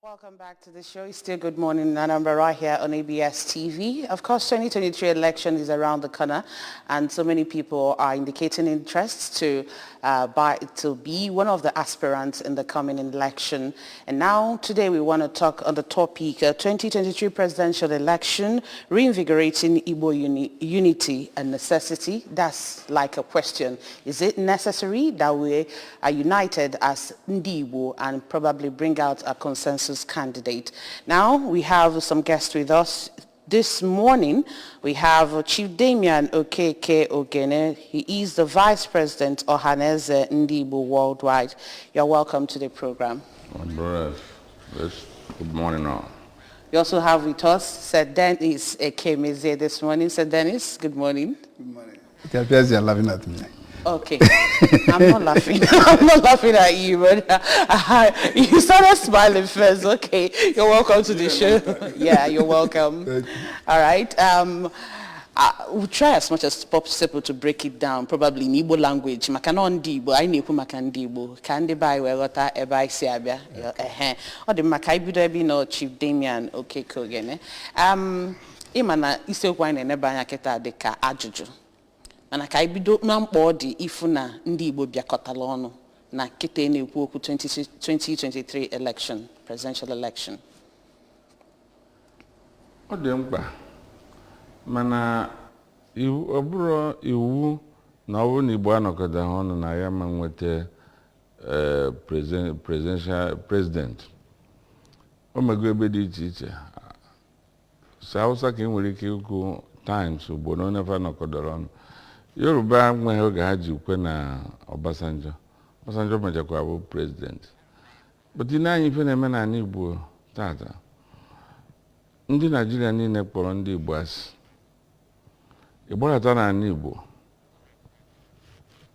Welcome back to the show. It's still Good Morning Anambra right here on ABS TV. Of course, 2023 election is around the corner, and so many people are indicating interest to be one of the aspirants in the coming election. And now, today we want to talk on the topic, 2023 presidential election, reinvigorating Igbo unity and necessity. That's like a question. Is it necessary that we are united as Ndi Igbo and probably bring out a consensus candidate? Now, we have some guests with us. This morning, we have Chief Damian Okeke Ogene. He is the Vice President of Ohanaeze Ndigbo Worldwide. You're welcome to the program. Yes. Good morning all. We also have with us Sir Dennis Ekemeze this morning. Sir Dennis, good morning. Good morning. It appears you're laughing at me. Okay. I'm not laughing. I'm not laughing at you, but you started smiling first. Okay. You're welcome to the show. Yeah, you're welcome. Thank you. All right. We'll try as much as possible to break it down, probably in Igbo language. Maka na ndị Igbo, anyị na-ekwu maka ndị Igbo, ka ndị be anyị wee ghọta ebe anyị si abịa. Ehe. Ọ dị mma ka anyị bido ebe ị nọ, Chief Damian Okeke Ogene. Ịma na isiokwu anyị na-eneba anya kịta dị ka ajụjụ. Mana ka anyị bido na mkpa ọ dị ịfụ na ndị Igbo bịakọtala ọnụ na kịta na-ekwu okwu 2023 election, presidential election. Ọ dị mkpa, mana iwu ọ bụrụ iwu na ọ bụrụ na Igbo anọkọta ha ọnụ na ya ma nweta presidential president. O mego ebe dị iche iche. Si Hausa ka ị nwere ike ikwu times ugboro onye fa nọkọdọrọ ọnụ. Yoruba enweghị oge ha ji kwe na Obasanjo. Obasanjo mechakwa bụ president. But ị na-anya ife na-eme n'ala Igbo tata, ndị Naijiria niile kpọrọ ndị Igbo asị. Ịgbarata n'ala Igbo,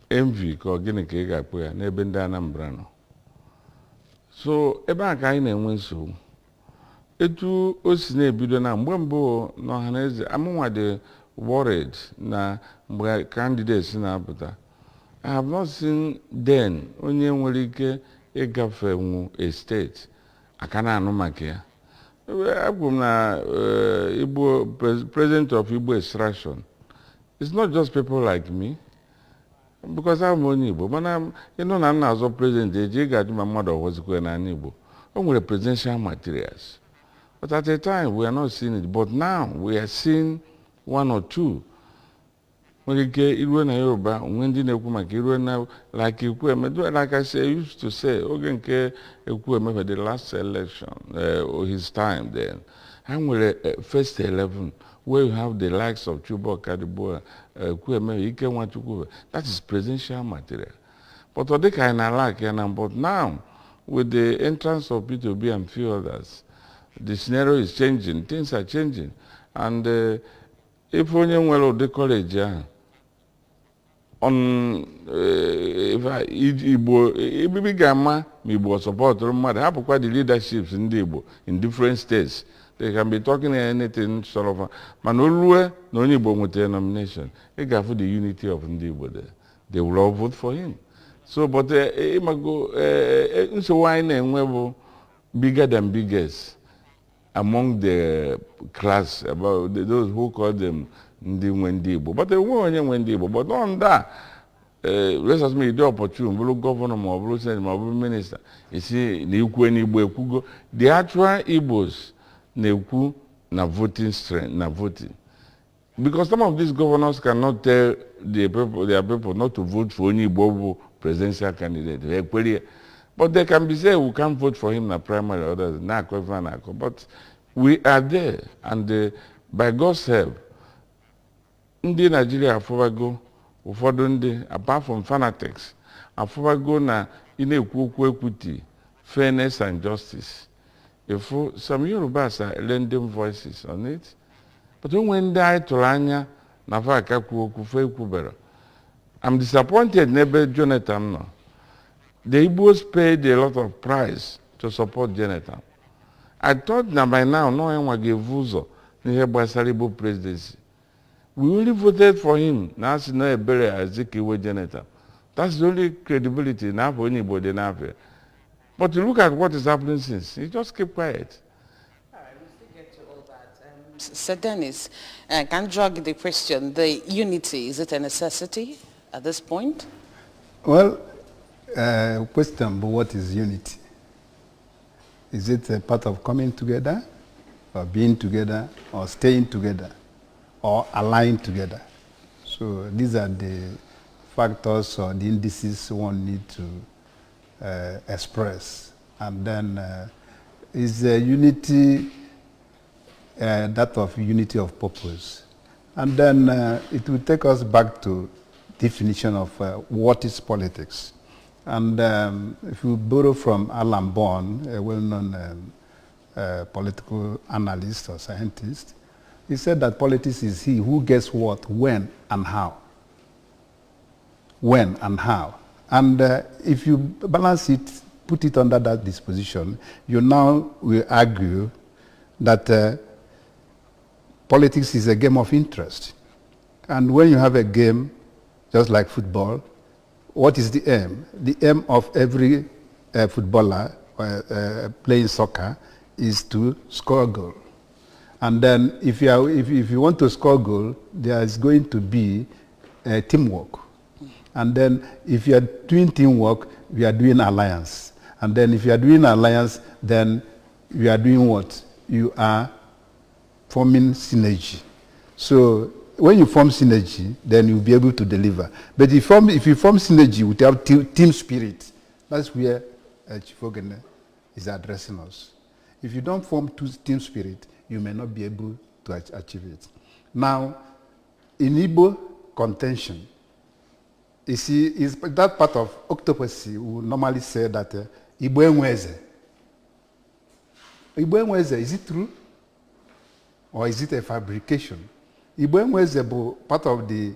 envy ka ọ gịnị ka ị ga-akpọ ya n'ebe ndị Anambra nọ. So ebe a ka anyị na-enwe nsogbu. Etu o si na-ebido na mgbe mbụ n'Ọhanaeze, amụnwa dị worried na mgbe candidates na-apụta, I have not seen then onye nwere ike ịgafenwu a state aka na-anụ maka ya. Akwuru m na Igbo president of Igbo extraction, it's not just people like me, because abụ m onye Igbo, mana ịnụ na nna azọ president eji ị ga-ajụ ma mmadụ ọghọzikwa n'ala Igbo. O nwere presidential materials, but at a time we are not seeing it. But now we are seeing one or two. Nwere ike iruo na Yoruba, onwe ndị na-ekwu maka iruo na like Ekwueme. Like I say, used to say, oge nke Ekwueme for the last election, his time then, ha nwere first 11 where you have the likes of Chuba Okadigbo, Ekwueme, Ike Nwachukwu. That is presidential material, but ọ dịka anyị na-alack ya na. But now, with the entrance of Peter Obi and few others, the scenario is changing, things are changing. And if onye nwere ụdị courage ahụ on Igbo ibibi ga-ama ma Igbo supportụrụ mmadụ, hapụkwa the leaderships ndị Igbo in different states, they can be talking anything sort of, mana o rue na onye Igbo nwetara nomination, ị ga-afụ the unity of ndị Igbo there. They will all vote for him. So, but ịmago nsogbu anyị na-enwe bụ bigger than biggest among the class about those who call them ndị nwe ndị Igbo, but enweghị onye nwe ndị Igbo. But ọ ndị a, let's assume dị opportune bụrụ governor, ma ọ bụrụ senate, ma ọ bụrụ minista, isi na ikwu n'Igbo ekwugo. The actual Igbos na-ekwu na voting strength na voting, because some of these governors cannot tell the people, their people, not to vote for onye Igbo bụ presidential candidate. Ha ekwere ya, but they can be say we can't vote for him na primary, others na-akọ ife a na-akọ. But we are there, and by God's help, ndị Nigeria afụbago, ụfọdụ ndị apart from fanatics afụbago na ị na-ekwu okwu equity, fairness and justice. Ifu some Yorubas are lending voices on it, but o nwere ndị anyị tụrụ anya na fa aka kwuo okwu, fa ekwubere. I'm disappointed n'ebe Jonathan nọ. The Igbos paid a lot of price to support Jonathan. I thought na by now no enwa ga-evu ụzọ n'ihe gbasara Igbo presidency. We only voted for him na asị na ebere Azikiwe Jonathan. That's the only credibility na afọ onye Igbo dị n'afọ. But look at what is happening since. He just keep quiet. Sir Dennis, can drag the question, the unity, is it a necessity at this point? Well, question, but what is unity? Is it a part of coming together, or being together, or staying together, or aligned together? So these are the factors or the indices one need to express. And then is unity that of unity of purpose? And then it will take us back to definition of what is politics. And if you borrow from Alan Bond, a well-known political analyst or scientist, he said that politics is he who gets what, when, and how. When and how. And if you balance it, put it under that disposition, you now will argue that politics is a game of interest. And when you have a game, just like football, what is the aim? The aim of every footballer playing soccer is to score a goal. And then if you want to score a goal, there is going to be teamwork. And then if you are doing teamwork, we are doing alliance. And then if you are doing alliance, then you are doing what? You are forming synergy. So when you form synergy, then you'll be able to deliver. But if you form synergy without team spirit, that's where Chief Ogene is addressing us. If you don't form team spirit, you may not be able to achieve it. Now, in Igbo contention, you see, is that part of octopussy we normally say that Igbo enweze. Igbo enweze, is it true? Or is it a fabrication? Igbo enweze bụ part of the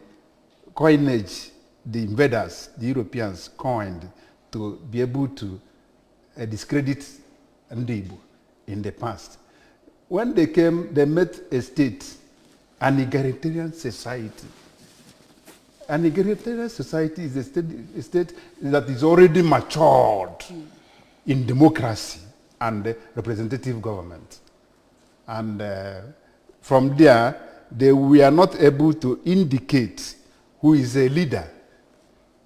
coinage the invaders, the Europeans, coined to be able to discredit Ndi Igbo in the past. When they came, they met a state, an egalitarian society. An egalitarian society is a state that is already matured in democracy and representative government. And from there, they were not able to indicate who is a leader.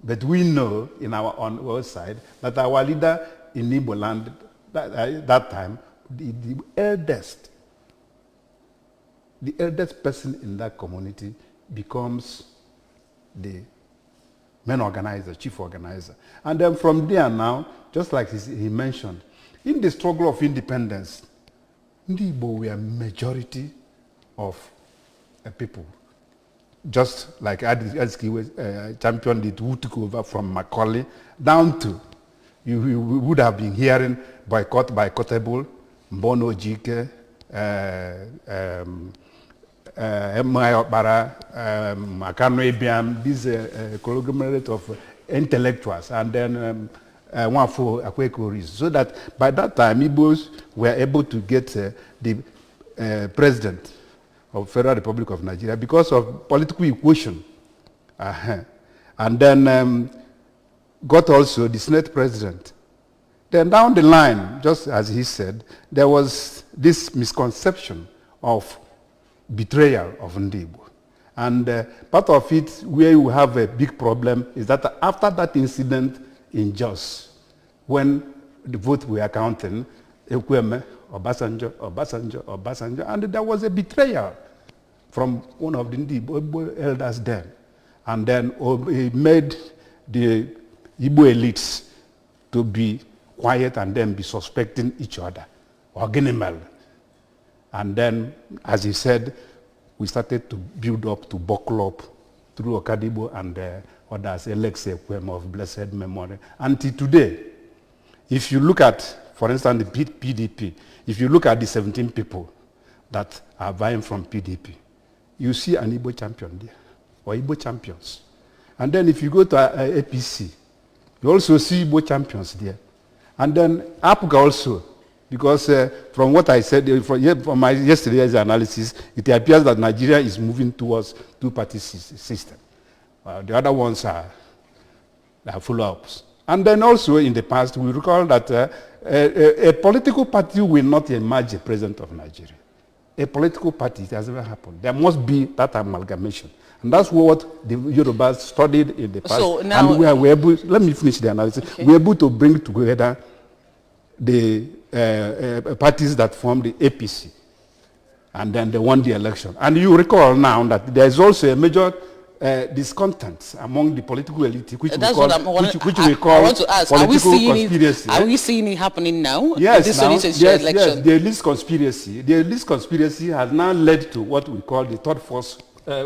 But we know in our own side that our leader in Igbo land that time, the eldest person in that community becomes the main organizer, chief organizer. And then from there now, just like he mentioned, in the struggle of independence, Ndi Igbo were majority of people. Just like Azikiwe championed it, who took over from Macaulay, down to, you would have been hearing boycott, boycottable, Mbono Ojike, M.I. Okpara, Akanu Ibiam, these conglomerate of intellectuals, and then Nwafo Akwekoris, so that by that time, Igbos were able to get the president of Federal Republic of Nigeria because of political equation. And then got also the Senate president. Then down the line, just as he said, there was this misconception of betrayal of Ndi Igbo. And part of it where you have a big problem is that after that incident in Jos, when the vote we are counting, Ekweme, Obasanjo, Obasanjo, Obasanjo, and there was a betrayal from one of the Ndi Igbo elders then. And then he made the Igbo elites to be quiet and then be suspecting each other. Oginimel. And then, as he said, we started to build up, to buckle up through Okadigbo and others, Alex Ekwem of blessed memory. Until today, if you look at, for instance, the PDP, if you look at the 17 people that are vying from PDP, you see an Igbo champion there, or Igbo champions. And then if you go to APC, you also see Igbo champions there. And then APGA also, because from what I said, from my yesterday's analysis, it appears that Nigeria is moving towards two-party system. The other ones are follow-ups. And then also in the past, we recall that a political party will not emerge a president of Nigeria. A political party, it has never happened. There must be that amalgamation. And that's what the Yorubas studied in the past. So now, and we were able, let me finish the analysis. Okay. We were able to bring together the parties that formed the APC. And then they won the election. And you recall now that there is also a major discontent among the political elite, which we That's call, what I'm, which we call I want to ask. Are we political seeing conspiracy. it? Are we seeing it happening now? Yes, this now, 2023 yes, election. yes. The elite conspiracy. The elite conspiracy has now led to what we call the third force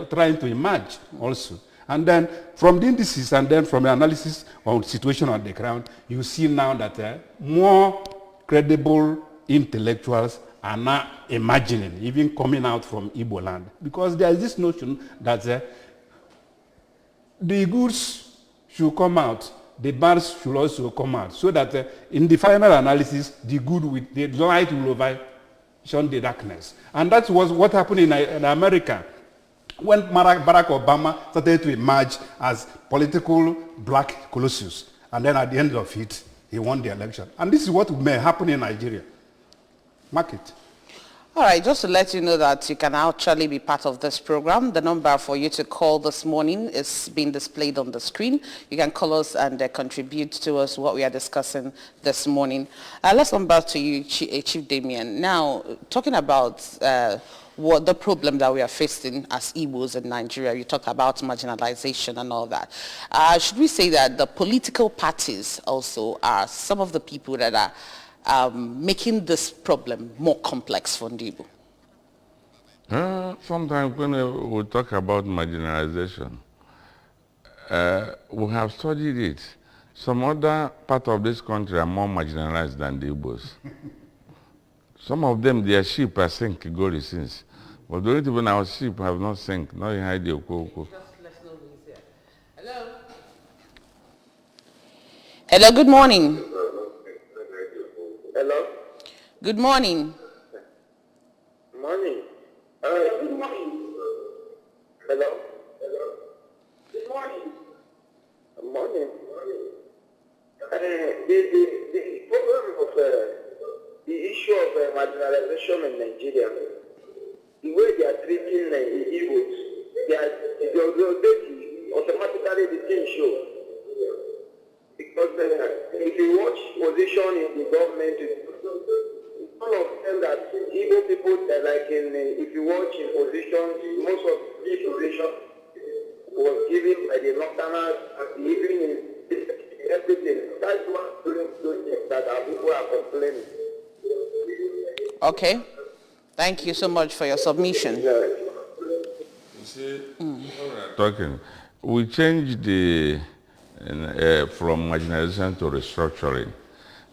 trying to emerge also. And then from the indices and then from the analysis on situation on the ground, you see now that more credible intellectuals are now imagining, even coming out from Igbo land. Because there is this notion that the goods should come out, the bad should also come out, so that in the final analysis, the good with the light will overshine the darkness. And that was what happened in America when Barack Obama started to emerge as political black colossus. And then at the end of it, he won the election. And this is what may happen in Nigeria. Market. All right, just to let you know that you can actually be part of this program. The number for you to call this morning is being displayed on the screen. You can call us and contribute to us what we are discussing this morning. Let's come back to you, Chief Damian. Now, talking about what the problem that we are facing as Igbos in Nigeria, you talk about marginalization and all that. Should we say that the political parties also are some of the people that are making this problem more complex for Ndigbo? Sometimes when we talk about marginalization, we have studied it. Some other part of this country are more marginalized than the Igbos. Some of them, their ship has sunk gory since. But the only people our ship have not sunk, not in Heidi Okoko. Hello. Hello, good morning. Hello. Good morning. Morning. Good morning. Hello. Hello. Good morning. Morning. The problem of the issue of marginalization in Nigeria, the way they are treating the Igbos, they automatically the thing show. Because if you watch position in the government, all of them that Igbo people, like in, if you watch in position, most of the position was given by the Northerners, even in everything. That's one thing that our people are complaining. Okay. Thank you so much for your submission. Yeah. You see, talking, we changed the from marginalization to restructuring.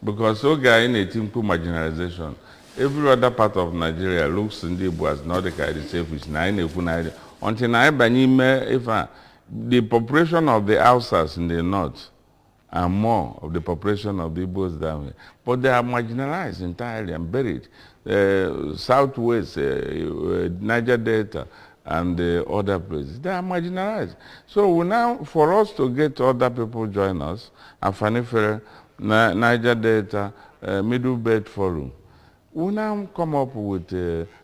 Because oge in a team marginalization, every other part of Nigeria looks in the Igbo as not the kind of selfish. Until if the population of the Hausas in the north are more of the population of the Igbos down here. But they are marginalized entirely and buried. Southwest, Niger Delta, and the other places, they are marginalized. So we now, for us to get other people join us, Afanifere, Niger Delta, Middle Belt Forum, we now come up with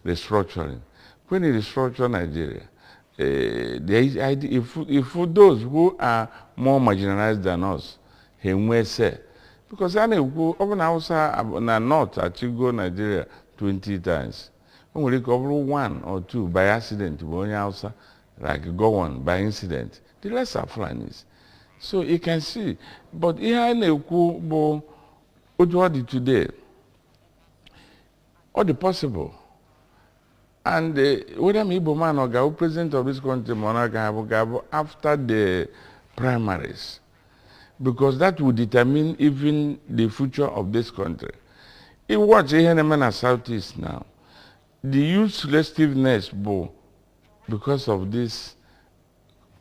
restructuring. When you restructure Nigeria, if those who are more marginalized than us, say, because I know na North achigo Nigeria 20 times. When we recover one or two by accident, like go on by incident, the rest are Fulanis. So you can see. But here today, all the possible. And whether Igbo man or Gabo, president of this country, Gabo, after the primaries, because that will determine even the future of this country. You watch here in the Southeast now. The youth restiveness, because of this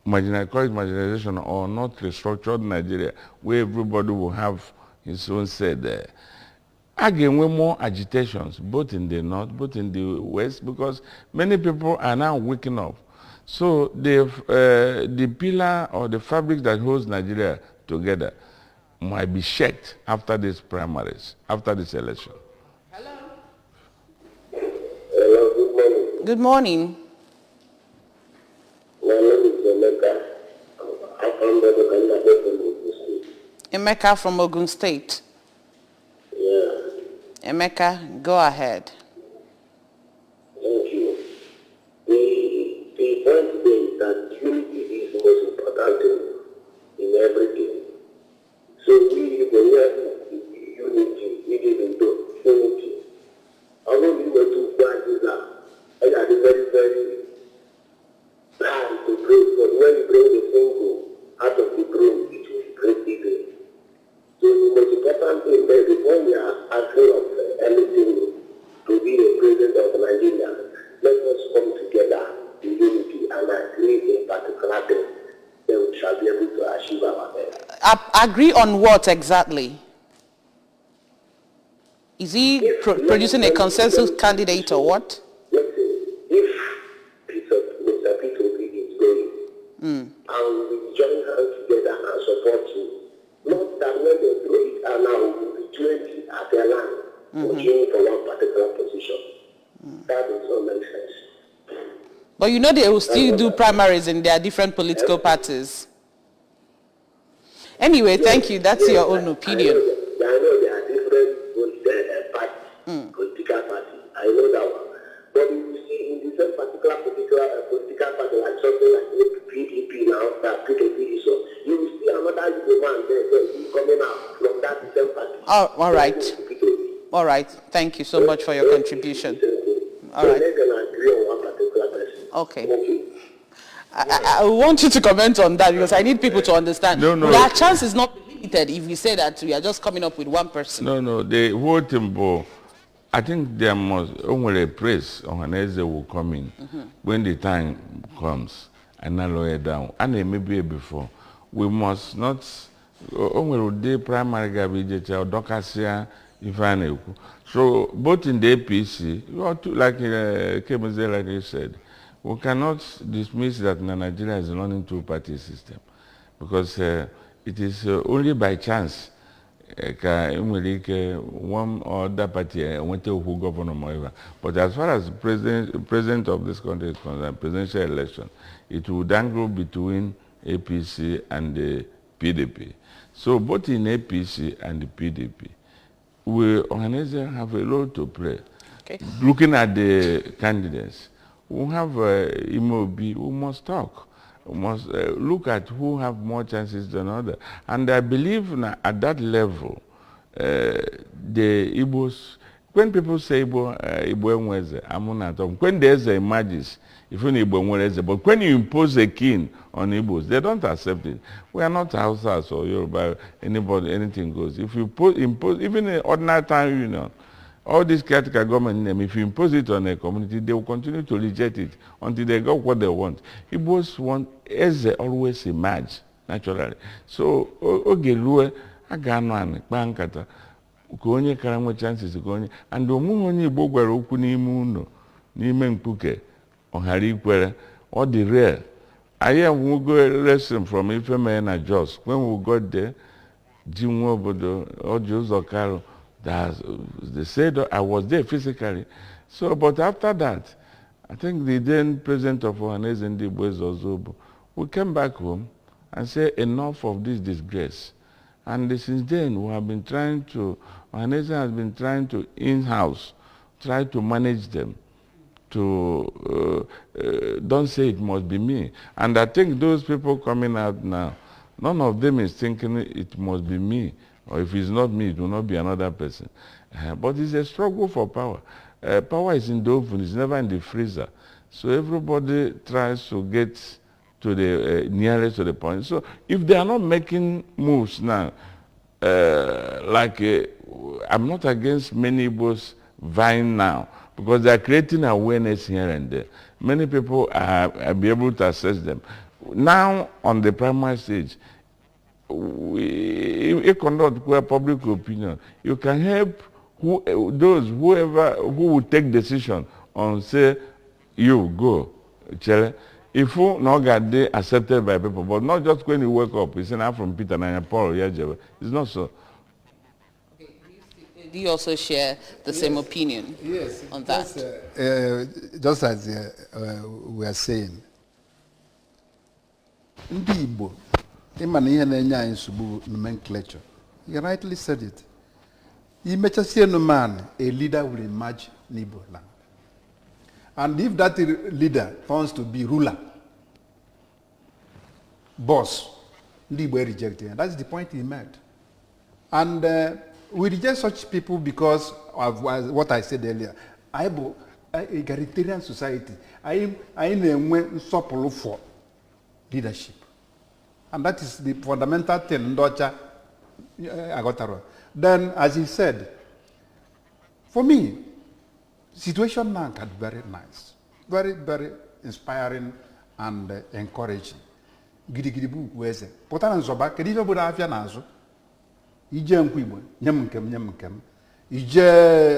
marginalization or not restructured Nigeria, where everybody will have his own say there. Again, we more agitations, both in the north, both in the west, because many people are now waking up. So the pillar or the fabric that holds Nigeria together might be checked after these primaries, after this election. Hello. Hello, good morning. Good morning. My name is Emeka. I'm from Ogun State. Emeka from Ogun State. Yeah. Emeka, go ahead. Thank you. The point is that unity is the most important thing in everything. So we have unity, we didn't do unity. Although we were too quiet now, I had a very, very hard to break, but when you bring the single out of the broom, it will break easily. So the most important thing there, before we are asking of anything to be the president of Nigeria, let us come together in unity and agree a particular thing. Then we shall be able to achieve our end. Agree on what exactly? Is he producing a consensus candidate or what? Let's say, if Mr. Peter Obi is going, and we join hands together and support him, not that when they throw it out now, we will be 20 at their line, pushing for one particular position. That does not make sense. But you know they will still do primaries in their different political parties. Anyway, thank you. That's your own opinion. I know there are different parties, political parties. I know that one. But you see in the same particular political party, like something like PDP now, that PDP is on, you will see another man there coming out from that same party. Oh, all right. All right. Thank you so much for your contribution. All right. They're going to agree on one particular person. Okay. I want you to comment on that because I need people to understand. No. Our chance is not limited if we say that we are just coming up with one person. No. The whole thing, I think there must only a place Ohanaeze will come in when the time comes and not lawyer down. And it may be before. We must not only the primary garbage or docasia if I. So both in the APC, you ought to, like Kemeze, like you said, we cannot dismiss that Nigeria is running two-party system because it is only by chance one or other party went to who governor Moiva. But as far as president of this country is concerned, presidential election, it will dangle between APC and the PDP. So both in APC and the PDP, we Ohanaeze have a role to play. Okay. Looking at the candidates, we have Imobi, we must talk. We must look at who have more chances than others. And I believe now at that level, the Igbos, when people say Igbo, Igbo enweze, Amunatom, when the Eze emerges, if you Igbo enweze, but when you impose a king on Igbos, they don't accept it. We are not Hausas or Yoruba, anybody, anything goes. If you impose, even in ordinary time, you know, all this caretaker government name, if you impose it on a community, they will continue to reject it until they got what they want. Igbos want Eze always emerge naturally. So oge rue a ga-anọ anị kpaa nkata ka onye kara nwe chances ka onye and onweghị onye Igbo gwara okwu n'ime ụlọ n'ime mkpuke ọ ghara ikwere ọ dị rare. Anyị enwego lesson from ife mere na Jos when we got there, ji nwa obodo Orji Uzor Kalu. They said I was there physically. So, but after that, I think the then president of Ohanaeze Ndigbo Ozobo, we came back home and said enough of this disgrace. And since then, we have been trying to, Ohanaeze has been trying to in-house, try to manage them to, don't say it must be me. And I think those people coming out now, none of them is thinking it must be me. Or if it's not me, it will not be another person. But it's a struggle for power. Power is in the oven, it's never in the freezer. So everybody tries to get to the nearest to the point. So if they are not making moves now, I'm not against many Igbos vying now, because they are creating awareness here and there. Many people are be able to assess them. Now, on the primary stage, we conduct public opinion. You can help whoever who will take decision on, say, you go, Chere. Ifu na ọ ga-adị accepted by people, but not just when you wake up you say na from Peter n'anya Paul ya jebe. It's not so. Do you also share the same opinion Yes, on that? Just as we are saying, ndị Igbo, ịma na ihe na-enye anyị nsogbu bụ nomenclature. You rightly said it. Imechasie man, a leader will emerge n'Igbo land. And if that leader turns to be ruler, boss, ndị Igbo reject him. That's the point he made. And we reject such people because of what I said earlier. Anyị bụ egalitarian society. Anyị na-enwe nsọpụrụ for leadership. And that is the fundamental thing ndị ọcha aghọtara. Then, as he said, for me, situation now can be very nice, very, very inspiring and encouraging. Gidigidi bụ ugwu eze. Pụta na nzọba, kedu ife bụ afịa n'azụ? Ije nkwa Igbo, nye m nke m, nye m nke m. Ije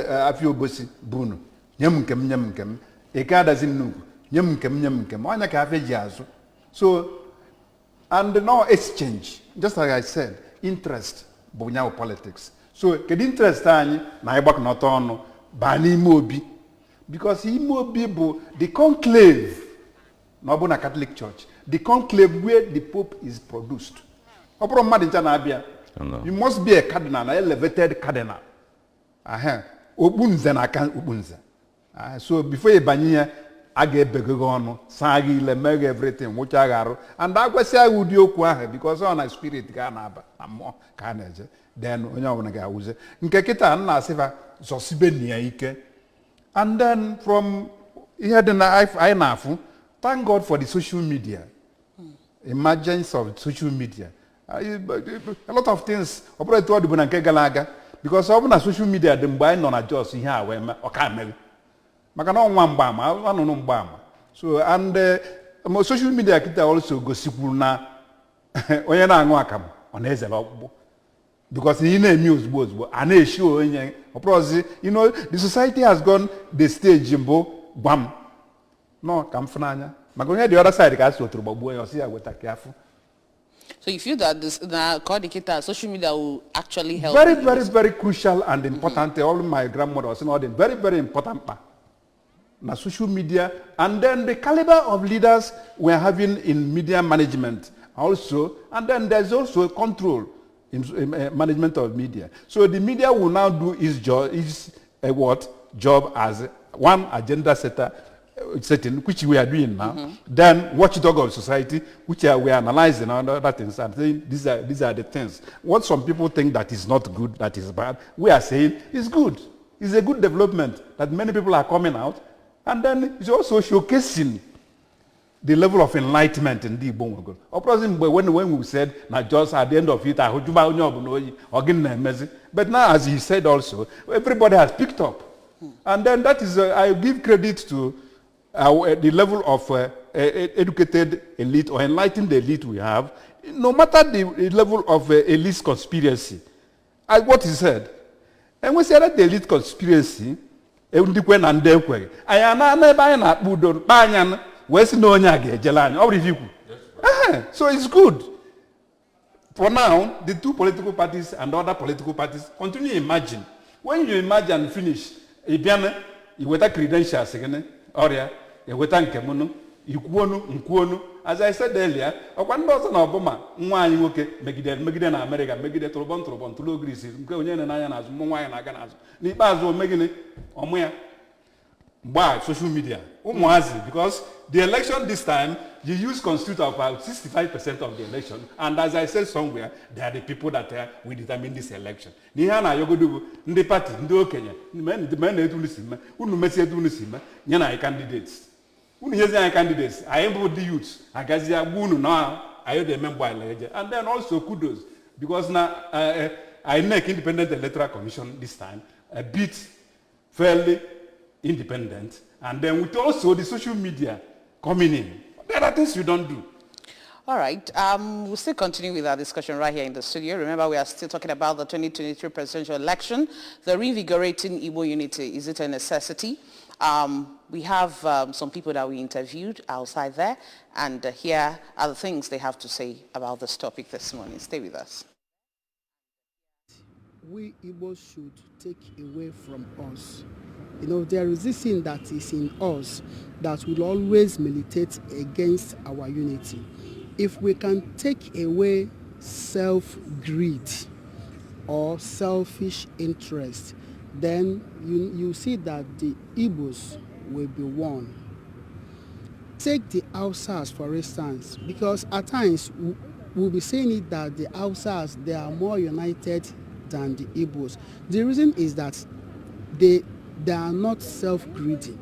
afịa Obosi bunu, nye m nke m, nye m nke m. Eke adazi nnukwu, nye m nke m, nye m nke m. Ọnya ka afịa ji azụ. So, and no exchange, just like I said, interest bụ nyawo politics. So, kedu interest anyị na anyị gbakọnọta ọnụ baa n'ime obi? Because ime obi bụ the conclave, na ọ bụ na Catholic Church, the conclave where the Pope is produced. Ọ bụrụ mmadụ ncha na-abịa, No. you must be a cardinal, an elevated cardinal. Aha, okpu nze na aka okpu nze. Ah, so before ị banye ya, a ga-ebego gị ọnụ, saa gị ile, mee gị everything, nwụcha gị arụ, and agwasịa gị ụdị okwu ahụ, because ọ na spirit ka a na-aba na mmụọ ka a na-eje, then onye ọbụla ga-awụze nke kịta m na-asịfa zọsibe ya ike. And then from ihe dị na anyị na-afụ, thank God for the social media, emergence of social media. A lot of things ọ bụrụ etu ọ dịbụ na nke gara aga, because ọ bụ na social media dị mgbe anyị nọ na Jos, ihe a wee mee ọ ka mere maka na ọnwa mgbaama anụnụ mgbaama. So and social media kịta also gosikwuru na onye na-aṅụ akamụ ọ na-ezere ọkpụkpụ, because ị na-eme ozugbo ozugbo a na-eshi onye ọ bụrụzi, the society has gone the stage mbụ gwa m nọ ka m fụ n'anya maka onye the other side ka a si oturu gbagbuo ya, ọ sị ya weta ka afụ. So you feel that this na Kodikita, social media will actually help? Very, very, very crucial and important. All my grandmother was saying, all the very, very important part. Na social media, and then the caliber of leaders we're having in media management also, and then there's also control in management of media. So the media will now do its job, its what job as one agenda setter, setting, which we are doing now. Then watchdog of society, which we are analyzing and other things and saying these are the things. What some people think that is not good, that is bad, we are saying is good. It's a good development that many people are coming out, and then it's also showcasing the level of enlightenment in the Igbo nwegoro. Ọ bụrụzi mgbe when we said na just at the end of it ahụ jụba onye ọbụla oyi ọ gịnị na-emezi, but now, as he said also, everybody has picked up, and then that is I give credit to the level of educated elite or enlightened elite we have, no matter the level of elite conspiracy. What he said, enwesịara the elite conspiracy, ndị kwe na ndị ekweghị, anyị ana n'ebe anyị na-akpọ udo kpaa anya wee sị na onye a ga-ejele anyị ọ bụrụ ife ikwu. Ehe, so it's good for now the two political parties and other political parties continue. Imagine when you imagine and finish, ị bịa iweta credentials gị ọrịa eweta nke m nụ ikwuonu nkwuonu. As I said earlier, ọkwa ndị ọzọ na ọbụma nwa anyị nwoke megide megide na Amerịka, megide tụrụbọm tụrụbọm tụrụ ogirisi nke onye na n'anya n'azụ mmụ nwaanyị na-aga n'azụ, n'ikpeazụ omegịnị ọmụ ya mgbe social media ụmụazị, because the election this time, you use constitute about 65% of the election, and as I said somewhere, they are the people that will determine this election. N'ihe a na-ayọgodo bụ ndị party ndị okenye mee na etu unu si mee, unu mesie etu unu si mee, nye na anyị candidates, unu nyezi anyị candidates, anyị bụ the youths agazie gwa unu na anyị ga-eme mgbe anyị eje. And then also kudos, because na INEC, Independent Electoral Commission, this time a bit fairly independent, and then with also the social media coming in, there are things you don't do. All right. We'll still continue with our discussion right here in the studio. Remember, we are still talking about the 2023 presidential election, the reinvigorating Igbo unity. Is it a necessity? We have some people that we interviewed outside there, and here are the things they have to say about this topic this morning. Stay with us. We Igbos should take away from us. There is this thing that is in us that will always militate against our unity. If we can take away self-greed or selfish interest, then you see that the Igbos will be one. Take the Hausas, for instance, because at times we'll be saying it that the Hausas, they are more united than the Igbos. The reason is that they are not self-greedy.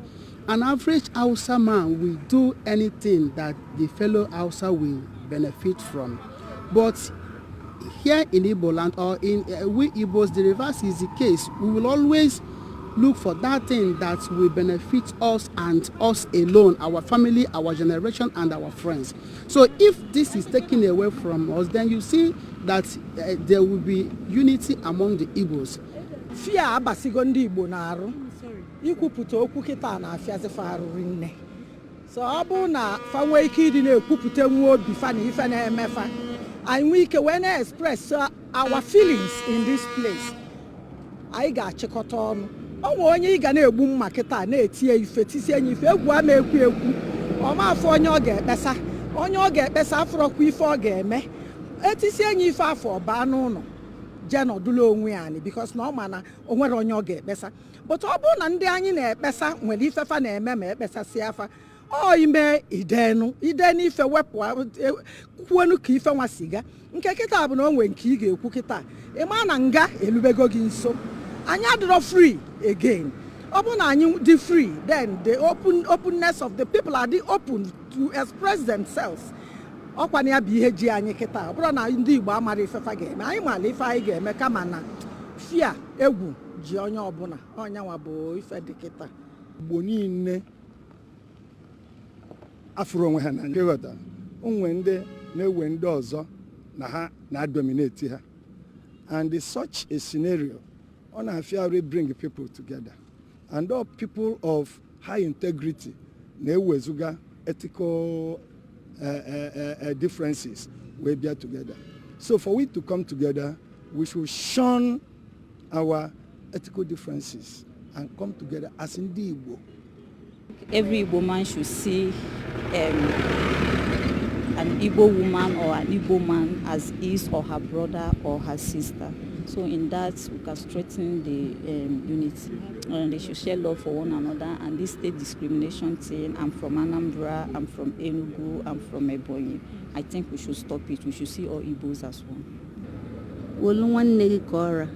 An average Hausa man will do anything that the fellow Hausa will benefit from. But here in Igbo land, or in we Igbos, the reverse is the case. We will always look for that thing that will benefit us and us alone, our family, our generation, and our friends. So if this is taken away from us, then you see that there will be unity among the Igbos. Fear abasigo ndị Igbo na-arụ ikwupụta okwu kịta na-afịazịfa arụ rinne. So ọ bụrụ na fa nwee ike ịdị na-ekwupụta nwa obi fa na ife na-eme fa, anyị nwee ike wee na-express our feelings in this place, anyị ga-achịkọta ọnụ. O nwee onye ị ga na-egbu mma kịta na-etie ife, tisie ya ife, egwu ama ekwu ekwu ọma afọ onye ọ ga-ekpesa, onye ọ ga-ekpesa afọrọkwa ife ọ ga-eme, etisie ya ife afọ baa n'ụlọ jee nọdụlụ onwe ya anyị, because na ọ ma na o nwere onye ọ ga-ekpesa. But ọ bụrụ na ndị anyị na-ekpesa nwere ifefa na-eme ma ekpesasị afa ọ ime idenu idenu ife wepụ kwuonu ka ife nwa siga nke kịta bụ na o nwere nke ị ga-ekwu kịta, ị ma na nga elubego gị nso. Anyị adịrọ free again. Ọ bụrụ na anyị dị free, then the openness of the people are dị open to express themselves. Ọkwa na ya bụ ihe ji anyị kịta. Ọ bụrụ na ndị Igbo amara ifefa ga-eme, anyị maara ife anyị ga-eme, kama na fear, egwu ji onye ọbụla. Ọnyanwa bụ ife dị kịta. Igbo niile afụrụ onwe ha n'anya, ịghọta onwe ndị na-ewe ndị ọzọ na ha na-adominate ha, and such a scenario ọ na-afịa bring people together, and all people of high integrity na-ewezuga ethical differences wee bịa together. So for we to come together, we should shun our ethical differences and come together as ndị Igbo. Every Igbo man should see an Igbo woman or an Igbo man as his or her brother or her sister. So in that, we can strengthen the unity. And they should share love for one another. And this state discrimination thing, I'm from Anambra, I'm from Enugu, I'm from Ebonyi, I think we should stop it. We should see all Igbos as one. Wolu nwanne gị ka ọra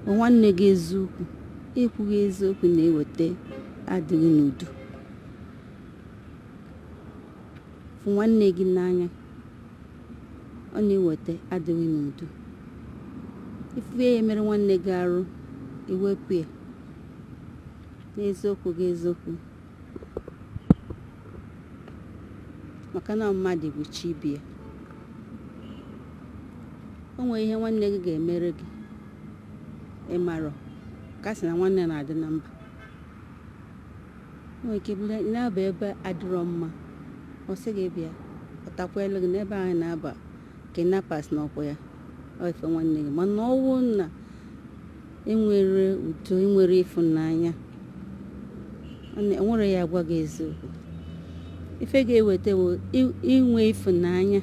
nwanne gị eziokwu. Ekwughị eziokwu na-eweta adịghị n'udo. Fụ nwanne gị n'anya, ọ na-eweta adịghị n'udo. Ifu ya mere nwanne gị arụ, iwepụ ya n'eziokwu gị eziokwu, maka na mmadụ bụ chi ibe ya. O nwere ihe nwanne gị ga-emere gị ịmarọ ka sị na nwanne na-adị na mba. O nwere ike bụrụ na-aba ebe adịrọ mma, ọ sị gị bịa, ọ takwelu gị n'ebe ahụ na-aba kidnappers n'ọkwa ya. Ọ ife nwanne gị, mana ọwụ na enwere udo, enwere ịfụnanya, enwere ya agwa gị eziokwu. Ife ga-eweta bụ inwe ịfụnanya.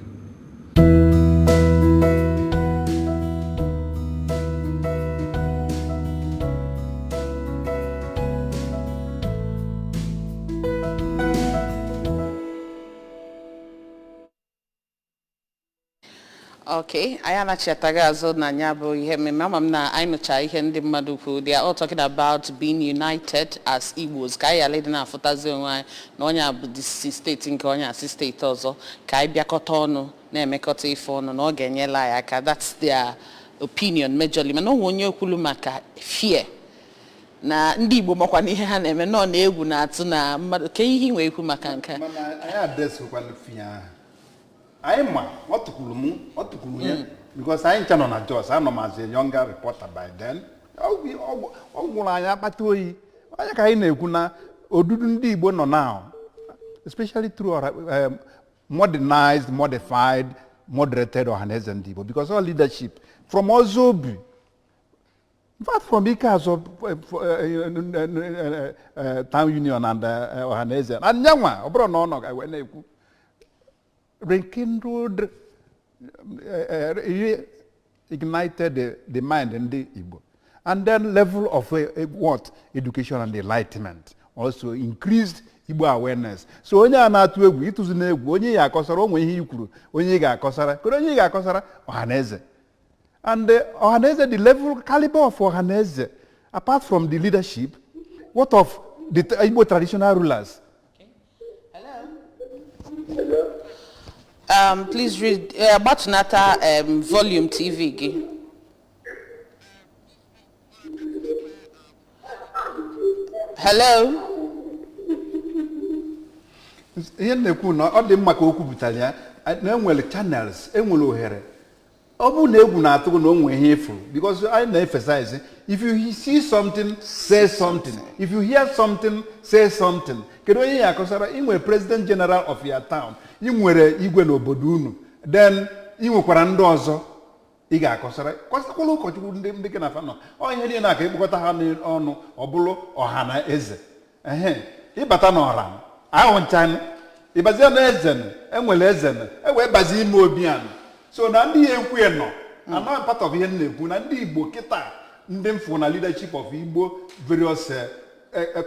Okay, anyị anachataghị azụ na ya bụ ihe mmemme. Ama m na anyị nụcha ihe ndị mmadụ kwuru. They are all talking about being united as Igbos, ka anyị ghara ịdị na-afụtazi onwe anyị na onye a bụ si steeti nke onye a si steeti ọzọ, ka anyị bịakọta ọnụ na-emekọta ife ọnụ na ọ ga-enyela anyị aka. That's their opinion majorly. Mana onwe onye kwuru maka fear na ndị Igbo makwa na ihe ha na-eme nọ na egwu na-atụ na mmadụ ka ihe ị nwere ikwu maka nke a. Mana anyị adresikwana fear ahụ. Anyị ma ọ tụkwuru m, ọ tụkwuru ya, because anyị ncha nọ na Jos. Anọ m as a younger reporter by then. Ọ gwụrụ anyị akpata oyi. Onye ka anyị na-ekwu na odudu ndị Igbo nọ now, especially through our modernized, modified, moderated Ohanaeze Ndị Igbo, because all leadership from Ozobi, in fact from Ikeazọ Town Union and Ohanaeze and nyanwa, ọ bụrụ na ọ nọ ka wee na-ekwu, rekindled, ignited the mind ndị Igbo. And then level of what? Education and enlightenment also increased Igbo awareness. So onye a na-atụ egwu, ịtụzi n'egwu, onye ya akọsara onwe ihe i kwuru, onye ị ga-akọsara, kedu onye ị ga-akọsara? Ọhaneze. And Ọhaneze, the level, caliber of Ọhaneze, apart from the leadership, what of the Igbo traditional rulers? Hello? Please read, gbatunata volume TV gị. Hello? Ihe m na-ekwu na ọ dị mma ka o kwupụtara ya na enwere channels, enwere ohere. Ọ bụrụ na egwu na-atụ gị na o nwee ihe ịfụrụ, because anyị na-emphasize, if you see something, say something. If you hear something, say something. Kedu onye ya akọsara? Ị nwere president general of your town, ị nwere igwe n'obodo unu, then ị nwekwara ndị ọzọ ị ga-akọsara, kọsakwala ụkọchukwu, ndị gị na fa nọ. Ọ ihe niile na ka ịkpọkọta ha n'ọnụ, ọ bụrụ ọha na eze. Ehe, ịbata n'ọra ahụ nchanụ, ịbazie na eze, enwere eze, e wee bazie ime obi anụ. So na ndị ya ekwu ya nọ anọ part of ihe m na-ekwu na ndị Igbo kịta, ndị mfụ na leadership of Igbo, various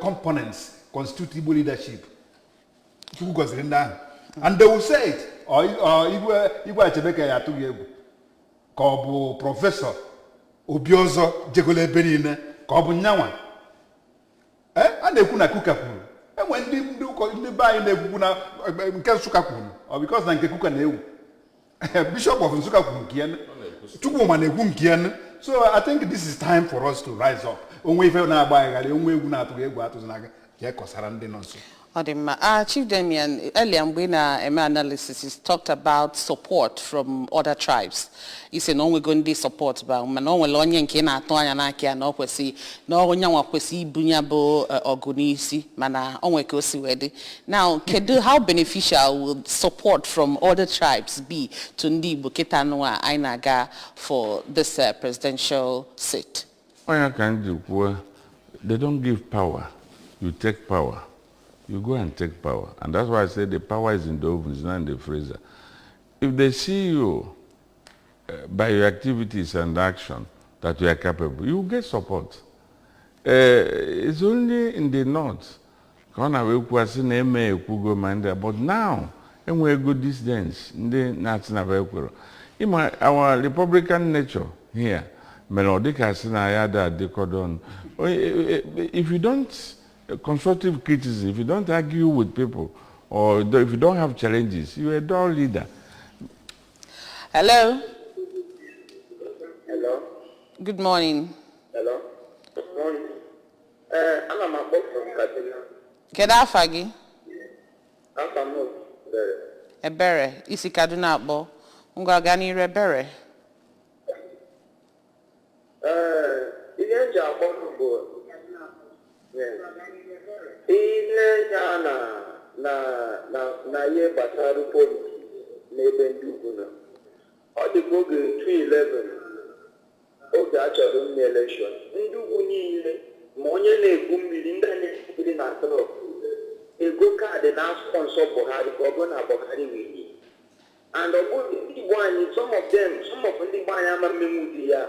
components constitute Igbo leadership. Chukwu gọziri ndị ahụ and they will say it. Ọ igwe Achebe ka ya atụghị egwu, ka ọ bụ Professor Obi ọzọ jegolo ebe niile, ka ọ bụ nyanwa. Ee, a na-ekwu na Kuka kwuru, enwe ndị ụkọ ndị be anyị na-ekwukwu na nke Nsụka kwuru, ọ because na nke Kuka na-ewu. Bishop of Nsụka kwuru nke ya, Chukwuma na-ekwu nke ya. So I think this is time for us to rise up. Onwe ife na-agba aghara, onwe egwu na-atụghị egwu, atụzi n'aka, jee kọsara ndị nọ nso. Ọ dị mma. Chief Damian, earlier mgbe ị na-eme analysis, you talked about support from other tribes. Isi na o nwego ndị support ba, mana o nwere onye nke ị na-atụ anya n'aka ya na ọ kwesị na onye nwa kwesị ibu ya bụ ọgụ n'isi, mana o nwere ka o si wee dị. Now, kedu how beneficial will support from other tribes be to ndị Igbo kịta nụwa anyị na-aga for this presidential seat? Onye ka m ji kwuo, they don't give power, you take power. You go and take power. And that's why I say the power is in the oven, it's not in the freezer. If they see you by your activities and action that you are capable, you will get support. It's only in the north ka ọ na-ekwu asị na eme ekwugo ma ndị a, but now enwego dissidents, ndị na-asị na ekwero. Ịma our republican nature here mere ọ dịka asị na ya da adịkọdo ọnụ. If you don't constructive criticism, if you don't argue with people, or if you don't have challenges, you're a dull leader. Hello? Hello? Good morning. Hello? Good morning. Ana m akpọ from Kaduna. Kedu afa gị? Afa m Ebere. Ebere, isi Kaduna akpọ. Ngwa, gaa n'iru, Ebere. Ihe m ji akpọ m bụ, yes, ile anya na ihe gbasara politics n'ebe ndị ugwu nọ. Ọ dị ka oge 2011, oge a chọrọ ime election, ndị ugwu niile, ma onye na-egwu mmiri, ndị a na-egwu mmiri na truck, ego kaadị na sponsor Buhari ka ọ bụrụ na Buhari win. And ọ bụrụ ndị Igbo anyị, some of them, some of ndị Igbo anyị ama mmenwu di ya.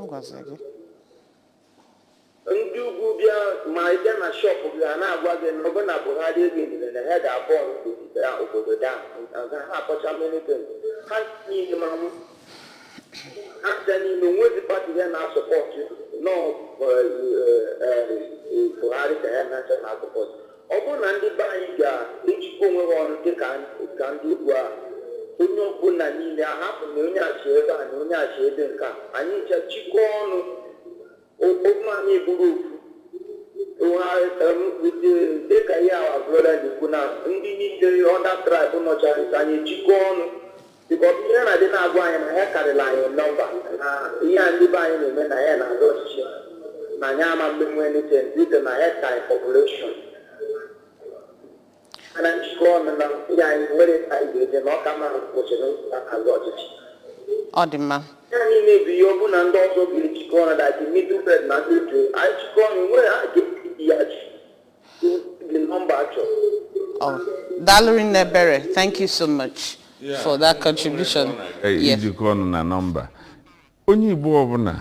Gwaziri gị. Ndị ugwu bịa, ma ị bịa na shop gị, ha na-agwa gị na ọ bụ na Buhari ewinire na ha ga-abọ obodo down, ha akọcha many things. Ha niile ma mụ ha bịa niile, onwezi party ya na-asupport nọ Buhari ka ya na-achọ na-asupport. Ọ bụrụ na ndị be anyị ga-ejikọ onwe ha ọnụ dị ka ndị ugwu a, onye ọbụla niile ahapụ na onye achị ebe a na onye achị ebe nke a, anyị ncha jikọọ ọnụ, okwu anyị bụrụ ofu, dịka ihe our brother na-ekwu na ndị niile other tribe nọchara nso, anyị ejikọọ ọnụ, because ihe na-adị na-agwa anyị na ya karịrị anyị nọmba na ihe a ndị be anyị na-eme na ya na-azọ ọchịchị. Na anyị ama mmenwu anything due to na head population. Mana njikọ ọnụ na ndị anyị nwere ka anyị ga-eje na ọ ka mma kwụsịrị azụ ọchịchị. Ọ dị mma. Ya niile bụ ihe ọ bụ na ndị ọzọ ga-ejikọ ọnụ, like the Middle Belt na ndị otu anyị jikọ ọnụ nwere ha ga-eji ya the number achọrọ. Oh, daalụ rinne, Ebere. Thank you so much for that contribution. Yes. Ijikọ ọnụ na nọmba, onye Igbo ọbụla